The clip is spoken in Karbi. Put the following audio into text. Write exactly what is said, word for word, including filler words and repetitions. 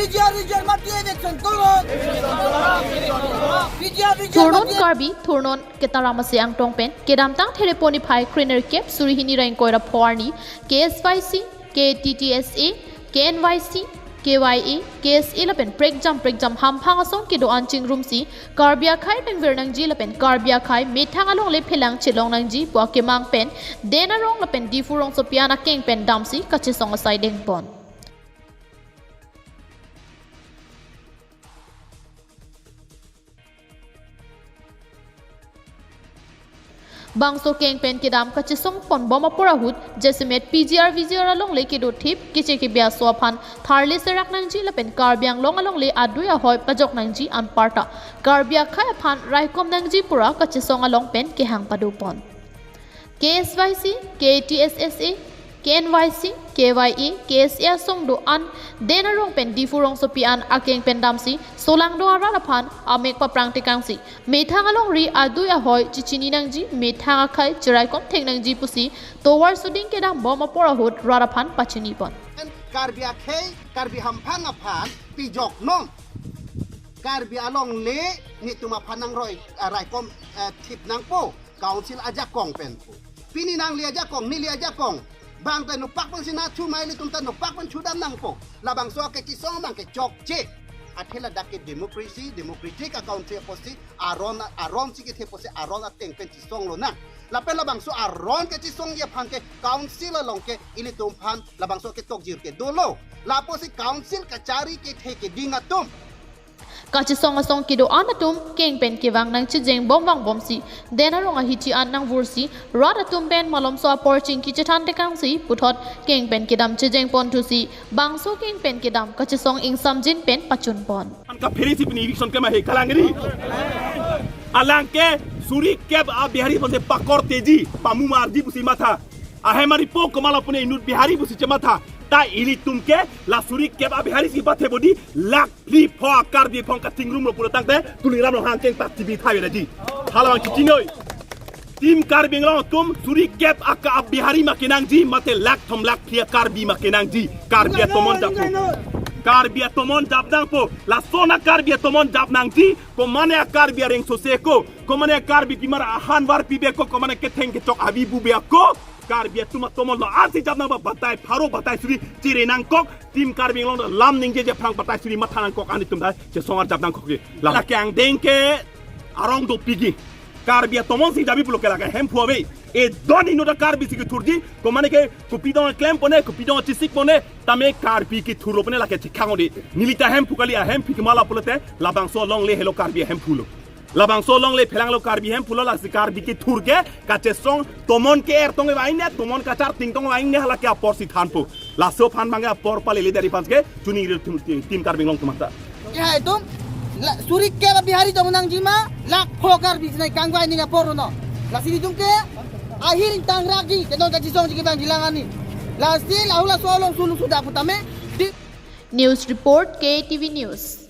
P G R region mati eviction tolong. P G R region Thurnon mati. Karbi, thurnon ketaram ase angtong pen kedamtang Thereponi phai krenerkep suri hini ra ingkoi ra pho arni K S Y C, K T T S A, K N Y C, K Y A, K S A lapen prekjam prekjam hamphang ason kedo-an chingrumsi Karbi akhei pengvir nangji lapen Karbi akhei methang alongle phelang chelong nangji pu akemang pen Den Arong lapen Diphu rongsopi an akeng pen damsi kachesong asai dengpon. Bangso keng pen kedam kachesong ponbom apor ahut jasemet P G R V G R alongle kedo thip keche kebi aso aphan tharle serak nangji lapen Karbi Anglong alongle adui ahoi pajok nangji anparta Karbi akhei aphan raikom nangji pura kachesong along pen kehang padopon. K S Y C, K T S S A, K N Y C, K Y A, K S A asong do-an Den Arong pen Diphu rongsopi an akeng pen damsi solangdo arat aphan amek paprang tekangsi methang alongri adui ahoi chechini nangji, methang akhei cheraikom thek nangji pusi tovar suding kedambom apor ahut rat aphan pachinipon. Karbi akhei, Karbi hamphang aphan pijok non. Karbi alongle netum aphan nangroi, ah, raikom, eh, thip nangpo. Council ajakong pen pu. Pini nangli ajakong, neli ajakong. Bang ta nopak pen si na chu mai, ilitum ta nopak pen chudam nangpo. Labangso akechisong abang ke chokche. Athe ladak ke democracy, democratic a-country apotsi, aron, aron si kethe apotsi, aron ateng pen chisong lonang. Lapen labangso aron kechisongji aphan ke council along ke ilitum aphan labangso ketok jir ke dolo. Lapusi council kachari kethe keding atum. Kachesong asong kedo-an atum keng pen kevang nangchejeng bom vangbomsi Den Arong ahithi an nangvursi rat atum pen malomso apor chingki chethan tekangsi puthot keng pen kedam chejeng ponthusi bangso keng pen kedam kachesong ingsamjin pen pachunpon. An kaphere si pini eviction kema he kalangri. Alang ke suri kep a-Bihari aphansi pakorteji, pamumarji pusi matha. Ahem aripo komat apune inut Bihari pusi chematha. Ta ilitum ke la suri kep a-Bihari si pathe bodi lakh phli pho a-Karbi aphong katingrumlo pulo tangte Tuliram Ronghang keng ta T V thawe daji. Hala bang chitinoi. Team Karbi Anglong atum suri kep aka a-Bihari ma kenangji mate lakh thom lakh phli a-Karbi ma kenangji. Karbi atomon jappo. Karbi atomon jap nangpo. Lason a-Karbi atomon jap nangji. Komane a-Karbi areng sose ko. Komane a-Karbi kimar ahan varpi be ko. Komane ketheng kechok avi bu be ko. Karbi atum atomon lo ansi jap nang ba batai pharo batai suri chiri nangkok. Team Karbi Anglong lam ningjeje aphrang batai suri matha nangkok anitum dai chesong arjap nangkok ke. Lake angdeng ke arong dopikji. Karbi atomon si jabi pulo ke lake Hemphu ave. E don inut a-Karbi si kethurji. Komane ke kopi dong klempone, kopi dong chisikpone. Tame Karbi kethurlo pone lake chekhang ode. Neli ta Hemphu kali a-Hemphu ke mala pulote labangso alongle helo Karbi Hemphu lo. Labangso alongle phelanglo Karbi Hemphu lo lasi Karbi kethur ke kachesong tomon ke-er tong vang ne, tomon kacharting tong vang ne halake apor si thanpo. Laso aphan bang ke apor palele dari aphan ke chuningri team, team, team Karbi Anglong atum ta. Ya, itum la, suri kep a-Bihari tong nangji ma, lakh pho Karbi jinai kangvai ning apor no. Lasi itum ke ahir ingtang rakji, ke non kachesongji ke bang jilang ani. Lasi lahula solong sulu sudah putame. Di- News report, K T V News.